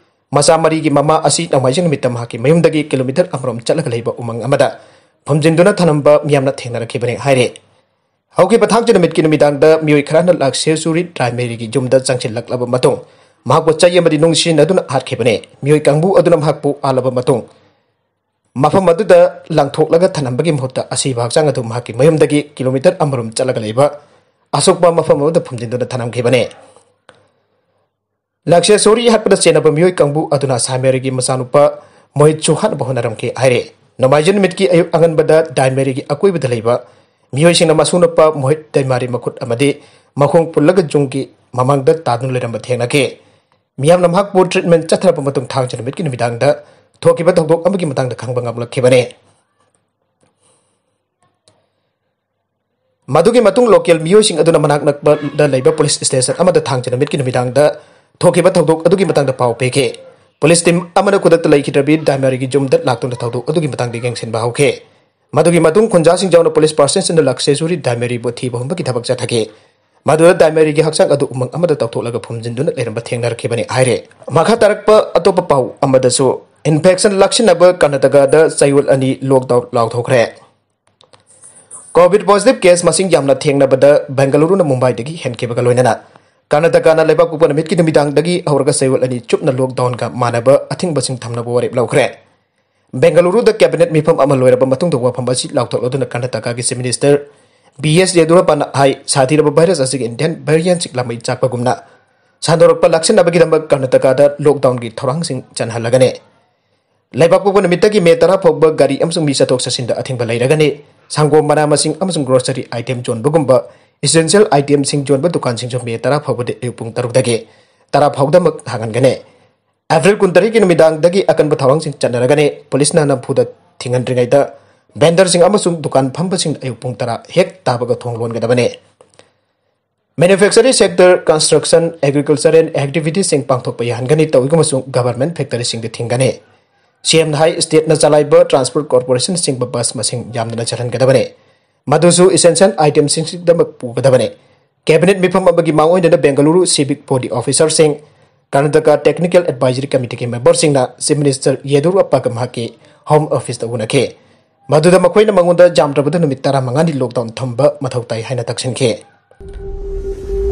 ꯃꯆꯥ ꯃꯔꯤꯒꯤ ꯃꯃꯥ ꯑꯁꯤ ꯅꯣꯡꯃꯥꯏꯖꯤꯡ ꯅꯨꯃꯤꯠꯇ ꯃꯍꯥꯛꯀꯤ ꯃꯌꯨꯝꯗꯒꯤ ꯀꯤꯂꯣꯃꯤꯇꯔ ꯑꯃꯔꯣꯝ ꯆꯠꯂꯒ ꯂꯩꯕ ꯎꯃꯪ ꯑꯃꯗ ꯐꯨꯝꯖꯤꯟꯗꯨꯅ ꯊꯅꯝꯕ ꯃꯤꯌꯥꯝꯅ ꯊꯦꯡꯅꯔꯛꯈꯤꯕꯅꯤ ꯍꯥꯏꯔꯦ꯫ ꯍꯧꯈꯤꯕ ꯊꯥꯡꯖ ꯅꯨꯃꯤꯠꯀꯤ ꯅꯨꯃꯤꯗꯥꯡꯗ ꯃꯤꯑꯣꯏ ꯈꯔꯅ ꯂꯥꯛꯁꯦꯁꯨꯔꯤ ꯗꯥꯏꯃꯦꯔꯤꯒꯤ ꯌꯨꯝꯗ ꯆꯪꯁꯤꯜꯂꯛꯂꯕ ꯃꯇꯨꯡ ꯃꯍꯥꯛꯄꯨ ꯆꯩ ꯑꯃꯗꯤ ꯅꯨꯡ ꯁꯤꯖꯤꯟꯅꯗꯨꯅ ꯍꯥꯠꯈꯤꯕꯅꯤ꯫ ꯃꯤꯑꯣꯏ ꯀꯥꯡꯕꯨ ꯑꯗꯨꯅ ꯃꯍꯥꯛꯄꯨ ꯍꯥꯠꯂꯕ ꯃꯇꯨꯡ ꯃꯐꯝ ꯑꯗꯨꯗ ꯂꯪꯊꯣꯛꯂꯒ ꯊꯅꯝꯕꯒꯤ ꯃꯍꯨꯠꯇ ꯑꯁꯤꯕ ꯍꯛꯆꯥꯡ ꯑꯗꯨ ꯃꯍꯥꯛꯀꯤ ꯃꯌꯨꯝꯗꯒꯤ ꯀꯤꯂꯣꯃꯤꯇꯔ ꯑꯃꯔꯣꯝ ꯆꯠꯂꯒ ꯂꯩꯕ ꯑꯁꯣꯛꯄ ꯃꯐꯝ ꯑꯃꯗ ꯐꯨꯝꯖꯤꯟꯗꯨꯅ ꯊꯅꯝꯈꯤꯕꯅꯤ꯫ ꯂꯥꯛꯁꯦꯁꯣꯔꯤ ꯍꯥꯠꯄꯗ ꯆꯦꯟꯅꯕ ꯃꯤꯑꯣꯏ ꯀꯥꯡꯕꯨ ꯑꯗꯨꯅ ꯁꯥꯃꯦꯔꯤꯒꯤ ꯃꯆꯥꯅꯨꯄꯥ ꯃꯣꯍꯤꯠꯁꯨ ꯍꯥꯠꯅꯕ ꯍꯣꯠꯅꯔꯝꯈꯤ ꯍꯥꯏꯔꯦ꯫ ꯅꯣꯡꯃꯥꯏꯖꯤꯡ ꯅꯨꯃꯤꯠꯀꯤ ꯑꯌꯨꯛ ꯑꯉꯟꯕꯗ ꯗꯥꯏꯃꯦꯔꯤꯒꯤ ꯑꯀꯣꯏꯕꯗ ꯂꯩꯕ ꯃꯤꯑꯣꯏꯁꯤꯡꯅ ꯃꯁꯨ ꯅꯨꯄꯥ ꯃꯣꯍꯤꯠ ꯗꯥꯏꯃꯥꯔꯤ ꯃꯈꯨꯠ ꯑꯃꯗꯤ ꯃꯈꯣꯡ ꯄꯨꯜꯂꯒ ꯌꯨꯝꯒꯤ ꯃꯃꯥꯡꯗ ꯇꯥꯗꯨꯅ ꯂꯩꯔꯝꯕ ꯊꯦꯡꯅꯈꯤ꯫ ꯃꯤꯌꯥꯝꯅ ꯃꯍꯥꯛꯄꯨ ꯇ꯭ꯔꯤꯠꯃꯦꯟ ꯆꯠꯊꯔꯛꯄ ꯃꯇꯨꯡ ꯊꯥꯡꯖ ꯅꯨꯃꯤꯠꯀꯤ ꯅꯨꯃꯤꯗꯥꯡꯗ ꯊꯣꯛꯈꯤꯕ ꯊꯧꯗꯣꯛ ꯑꯃꯒꯤ ꯃꯇꯥꯡꯗ ꯈꯪꯕ ꯉꯝꯂꯛꯈꯤꯕꯅꯤ꯫ ꯃꯗꯨꯒꯤ ꯃꯇꯨꯡ ꯂꯣꯀꯦꯜ ꯃꯤꯑꯣꯏꯁꯤꯡ ꯑꯗꯨꯅ ꯃꯅꯥꯛ ꯅꯛꯄꯗ ꯂꯩꯕ ꯄꯨꯂꯤꯁ ꯁ꯭ꯇꯦꯁꯟ ꯑꯃꯗ ꯊꯥꯡꯖ ꯅꯨꯃꯤꯠꯀꯤ ꯅꯨꯃꯤꯗꯥꯡꯗ ꯊꯣꯛꯈꯤꯕ ꯊꯧꯗꯣꯛ ꯑꯗꯨꯒꯤ ꯃꯇꯥꯡꯗ ꯄꯥꯎ ꯄꯤꯈꯤ꯫ ꯄꯨꯂꯤꯁ ꯇꯤꯝ ꯑꯃꯅ ꯈꯨꯗꯛꯇ ꯂꯩꯈꯤꯗ꯭ꯔꯕꯤ ꯗꯥꯏꯃꯥꯔꯤꯒꯤ ꯌꯨꯝꯗ ꯂꯥꯛꯇꯨꯅ ꯊꯧꯗꯣꯛ ꯑꯗꯨꯒꯤ ꯃꯇꯥꯡꯗ ꯌꯦꯡꯁꯤꯟꯕ ꯍꯧꯈꯤ꯫ ꯃꯗꯨꯒꯤ ꯃꯇꯨꯡ ꯈꯨꯟꯖꯥꯁꯤꯡ ꯌꯥꯎꯅ ꯄꯨꯂꯤꯁ ꯄꯥꯔꯁꯟꯁꯤꯡꯅ ꯂꯛꯁꯦꯁꯨꯔꯤ ꯗꯥꯏꯃꯥꯔꯤꯕꯨ ꯊꯤꯕ ꯍꯨꯝꯕꯒꯤ ꯊꯕꯛ ꯆꯠꯊꯈꯤ꯫ ꯃꯗꯨꯗ ꯗꯥꯏꯃꯥꯔꯤꯒꯤ ꯍꯛꯆꯥꯡ ꯑꯗꯨ ꯎꯃꯪ ꯑꯃꯗ ꯇꯧꯊꯣꯛꯂꯒ ꯐꯨꯝꯖꯤꯟꯗꯨꯅ ꯂꯩꯔꯝꯕ ꯊꯦꯡꯅꯔꯛꯈꯤꯕꯅꯤ ꯍꯥꯏꯔꯦ꯫ ꯃꯈꯥ ꯇꯥꯔꯛꯄ ꯑꯇꯣꯞꯄ ꯄꯥꯎ ꯑꯃꯗꯁꯨ ꯏꯟꯐꯦꯛꯁꯟ ꯂꯥꯛꯁꯤꯟꯅꯕ ꯀꯔꯅꯥꯇꯀꯥꯗ ꯆꯌꯣꯜ ꯑꯅꯤ ꯂꯣꯛꯗꯥꯎꯟ ꯂꯥꯎꯊꯣꯛꯈ꯭ꯔꯦ꯫ ꯀꯣꯚꯤꯗ ꯄꯣꯖꯤꯇꯤꯚ ꯀꯦꯁ ꯃꯁꯤꯡ ꯌꯥꯝꯅ ꯊꯦꯡꯅꯕꯗ ꯕꯦꯡꯒꯂꯨꯔꯨꯅ ꯃꯨꯝꯕꯥꯏꯗꯒꯤ ꯍꯦꯟꯈꯤꯕꯒ ꯂꯣꯏꯅꯅ ꯀꯔꯅꯥꯇꯀꯥꯅ ꯂꯩꯕꯥꯛ ꯄꯣꯛꯄ ꯅꯨꯃꯤꯠꯀꯤ ꯅꯨꯃꯤꯗꯥꯡꯗꯒꯤ ꯍꯧꯔꯒ ꯆꯌꯣꯜ ꯑꯅꯤ ꯆꯨꯞꯅ ꯂꯣꯛꯗꯥꯎꯟꯒ ꯃꯥꯟꯅꯕ ꯑꯊꯤꯡꯕꯁꯤꯡ ꯊꯝꯅꯕ ꯋꯥꯔꯦꯞ ꯂꯧꯈ꯭ꯔꯦ꯫ ꯕꯦꯡꯒꯂꯨꯔꯨꯗ ꯀꯦꯕꯤꯅꯦꯠ ꯃꯤꯐꯝ ꯑꯃ ꯂꯣꯏꯔꯕ ꯃꯇꯨꯡꯗ ꯋꯥꯐꯝ ꯑꯁꯤ ꯂꯥꯎꯊꯣꯛꯂꯗꯨꯅ ꯀꯔꯅꯥꯇꯀꯥꯒꯤ ꯆꯤꯐ ꯃꯤꯅꯤꯁꯇꯔ ꯕꯤ ꯑꯦꯁ ꯌꯦꯗꯨꯔꯞꯄꯥꯅ ꯍꯥꯏ, ꯁꯥꯊꯤꯔꯕ ꯚꯥꯏꯔꯁ ꯑꯁꯤꯒꯤ ꯏꯟꯗꯤꯌꯟ ꯚꯦꯔꯤꯌꯟꯁꯤꯡ ꯂꯥꯃꯩ ꯆꯥꯛꯄꯒꯨꯝꯅ ꯁꯟꯗꯣꯔꯛꯄ ꯂꯥꯛꯁꯤꯟꯅꯕꯒꯤꯗꯃꯛ ꯀꯔꯅꯥꯇꯀꯥꯗ ꯂꯣꯛꯗꯥꯎꯟꯒꯤ ꯊꯧꯔꯥꯡꯁꯤꯡ ꯆꯜꯍꯜꯂꯒꯅꯤ꯫ ꯂꯩꯕꯥꯛ ꯄꯣꯛꯄ ꯅꯨꯃꯤꯠꯇꯒꯤ ꯃꯦ ꯇꯔꯥ ꯐꯥꯎꯕ ꯒꯥꯔꯤ ꯑꯃꯁꯨꯡ ꯃꯤ ꯆꯠꯊꯣꯛ ꯆꯠꯁꯤꯟꯗ ꯑꯊꯤꯡꯕ ꯂꯩꯔꯒꯅꯤ꯫ ꯁꯪꯒꯣꯝ, ꯃꯅꯥ ꯃꯁꯤꯡ ꯑꯃꯁꯨꯡ ꯒ꯭ꯔꯣꯁꯔꯤ ꯑꯥꯏꯇꯦꯝ ꯌꯣꯟꯕꯒꯨꯝꯕ ꯏꯁꯦꯟꯁꯤꯌꯦꯜ ꯑꯥꯏꯇꯦꯝꯁꯤꯡ ꯌꯣꯟꯕ ꯗꯨꯀꯥꯟꯁꯤꯡꯁꯨ ꯃꯦ ꯇꯔꯥ ꯐꯥꯎꯕꯗꯤ ꯑꯌꯨꯛ ꯄꯨꯡ ꯇꯔꯨꯛꯇꯒꯤ ꯇꯔꯥ ꯐꯥꯎꯗꯃꯛ ꯍꯥꯡꯍꯟꯒꯅꯤ꯫ ꯑꯦꯄ꯭ꯔꯤꯜ ꯀꯨꯟꯇꯔꯦꯠꯀꯤ ꯅꯨꯃꯤꯗꯥꯡꯗꯒꯤ ꯑꯀꯟꯕ ꯊꯧꯔꯥꯡꯁꯤꯡ ꯆꯠꯅꯔꯒꯅꯤ꯫ ꯄꯨꯂꯤꯁꯅ ꯅꯝꯐꯨꯗ ꯊꯤꯡꯍꯟꯗ꯭ꯔꯤꯉꯩꯗ ꯚꯦꯟꯗꯔꯁꯤꯡ ꯑꯃꯁꯨꯡ ꯗꯨꯀꯥꯟ ꯐꯝꯕꯁꯤꯡ ꯑꯌꯨꯛ ꯄꯨꯡ ꯇꯔꯥ ꯍꯦꯛ ꯇꯥꯕꯒ ꯊꯣꯡ ꯂꯣꯟꯒꯗꯕꯅꯤ꯫ Manufacturing sector, construction, agriculture and activities ꯁꯤꯡ ꯄꯥꯡꯊꯣꯛꯄ ꯌꯥꯍꯟꯒꯅꯤ꯫ ꯇꯧꯏꯒꯨꯝꯕꯁꯨ ꯒꯚꯔꯟꯃꯦꯟꯠ ꯐꯦꯛꯇꯔꯤꯁꯤꯡꯗ ꯊꯤꯡꯒꯅꯤ꯫ ꯁꯤ ꯑꯦꯝꯅ ꯍꯥꯏ, ꯁ꯭ꯇꯦꯠꯅ ꯆꯂꯥꯏꯕ ꯇ꯭ꯔꯥꯟꯁꯄꯣꯔꯠ ꯀꯣꯔꯄꯣꯔꯦꯁꯟꯁꯤꯡꯕꯨ ꯕꯁ ꯃꯁꯤꯡ ꯌꯥꯝꯗꯅ ꯆꯠꯍꯟꯒꯗꯕꯅꯤ꯫ ꯃꯗꯨꯁꯨ ꯏꯁꯦꯟꯁꯤꯌꯦꯜ ꯑꯥꯏꯇꯦꯝꯁꯤꯡꯁꯤꯗꯃꯛ ꯄꯨꯒꯗꯕꯅꯤ꯫ ꯀꯦꯕꯤꯅꯦꯠ ꯃꯤꯐꯝ ꯑꯃꯒꯤ ꯃꯥꯡꯑꯣꯏꯅꯅ ꯕꯦꯡꯒꯂꯨꯔꯨ ꯁꯤꯚꯤꯛ ꯕꯣꯗꯤ ꯑꯣꯐꯤꯁꯔꯁꯤꯡ, ꯀꯔꯅꯥꯇꯀꯥ ꯇꯦꯛꯅꯤꯀꯦꯜ ꯑꯦꯗꯚꯥꯏꯖꯔꯤ ꯀꯃꯤꯇꯤꯒꯤ ꯃꯦꯝꯕꯔꯁꯤꯡꯅ ꯆꯤꯐ ꯃꯤꯅꯤꯁꯇꯔ ꯌꯦꯗꯨꯔꯞꯄꯒ ꯃꯍꯥꯛꯀꯤ ꯍꯣꯝ ꯑꯣꯐꯤꯁꯇ ꯎꯅꯈꯤ꯫ ꯃꯗꯨꯗ ꯃꯈꯣꯏꯅ ꯃꯉꯣꯟꯗ ꯌꯥꯝꯗ꯭ꯔꯕꯗ ꯅꯨꯃꯤꯠ ꯇꯔꯥꯃꯉꯥꯅꯤ ꯂꯣꯛꯗꯥꯎꯟ ꯊꯝꯕ ꯃꯊꯧ ꯇꯥꯏ ꯍꯥꯏꯅ ꯇꯛꯁꯤꯟꯈꯤ꯫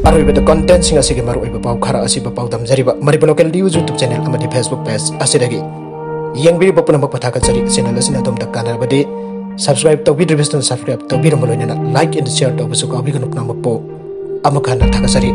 ꯑꯔꯣꯏꯕꯗ ꯀꯟꯇꯦꯟꯁꯤꯡ ꯑꯁꯤꯒꯤ ꯃꯔꯨꯑꯣꯏꯕ ꯄꯥꯎ ꯈꯔ ꯑꯁꯤꯕꯨ ꯄꯥꯎꯗꯝꯖꯔꯤꯕ Manipur local news YouTube channel ꯑꯃꯗꯤ ꯐꯦꯁꯕꯨꯛ ꯄꯦꯖ ꯑꯁꯤꯗꯒꯤ ꯌꯦꯡꯕꯤꯔꯤꯕ ꯄꯨꯝꯅꯃꯛꯄꯨ ꯊꯥꯒꯠꯆꯔꯤ꯫ ꯆꯦꯅꯦꯜ ꯑꯁꯤꯅ ꯑꯗꯣꯝꯗ ꯀꯥꯟꯅꯔꯕꯗꯤ ꯁꯕꯁꯀ꯭ꯔꯥꯏꯕ ꯇꯧꯕꯤꯗ꯭ꯔꯤꯕꯁꯤꯡꯅ ꯁꯕꯁꯀ꯭ꯔꯥꯏꯕ ꯇꯧꯕꯤꯔꯝꯕ ꯂꯣꯏꯅꯅ ꯂꯥꯏꯛ ꯑꯦꯟ ꯁꯤꯌꯔ ꯇꯧꯕꯁꯨ ꯀꯥꯎꯕꯤꯒꯅꯨ꯫ ꯄꯨꯝꯅꯃꯛꯄꯨ ꯑꯃꯨꯛ ꯍꯟꯅ ꯊꯥꯒꯠꯆꯔꯤ꯫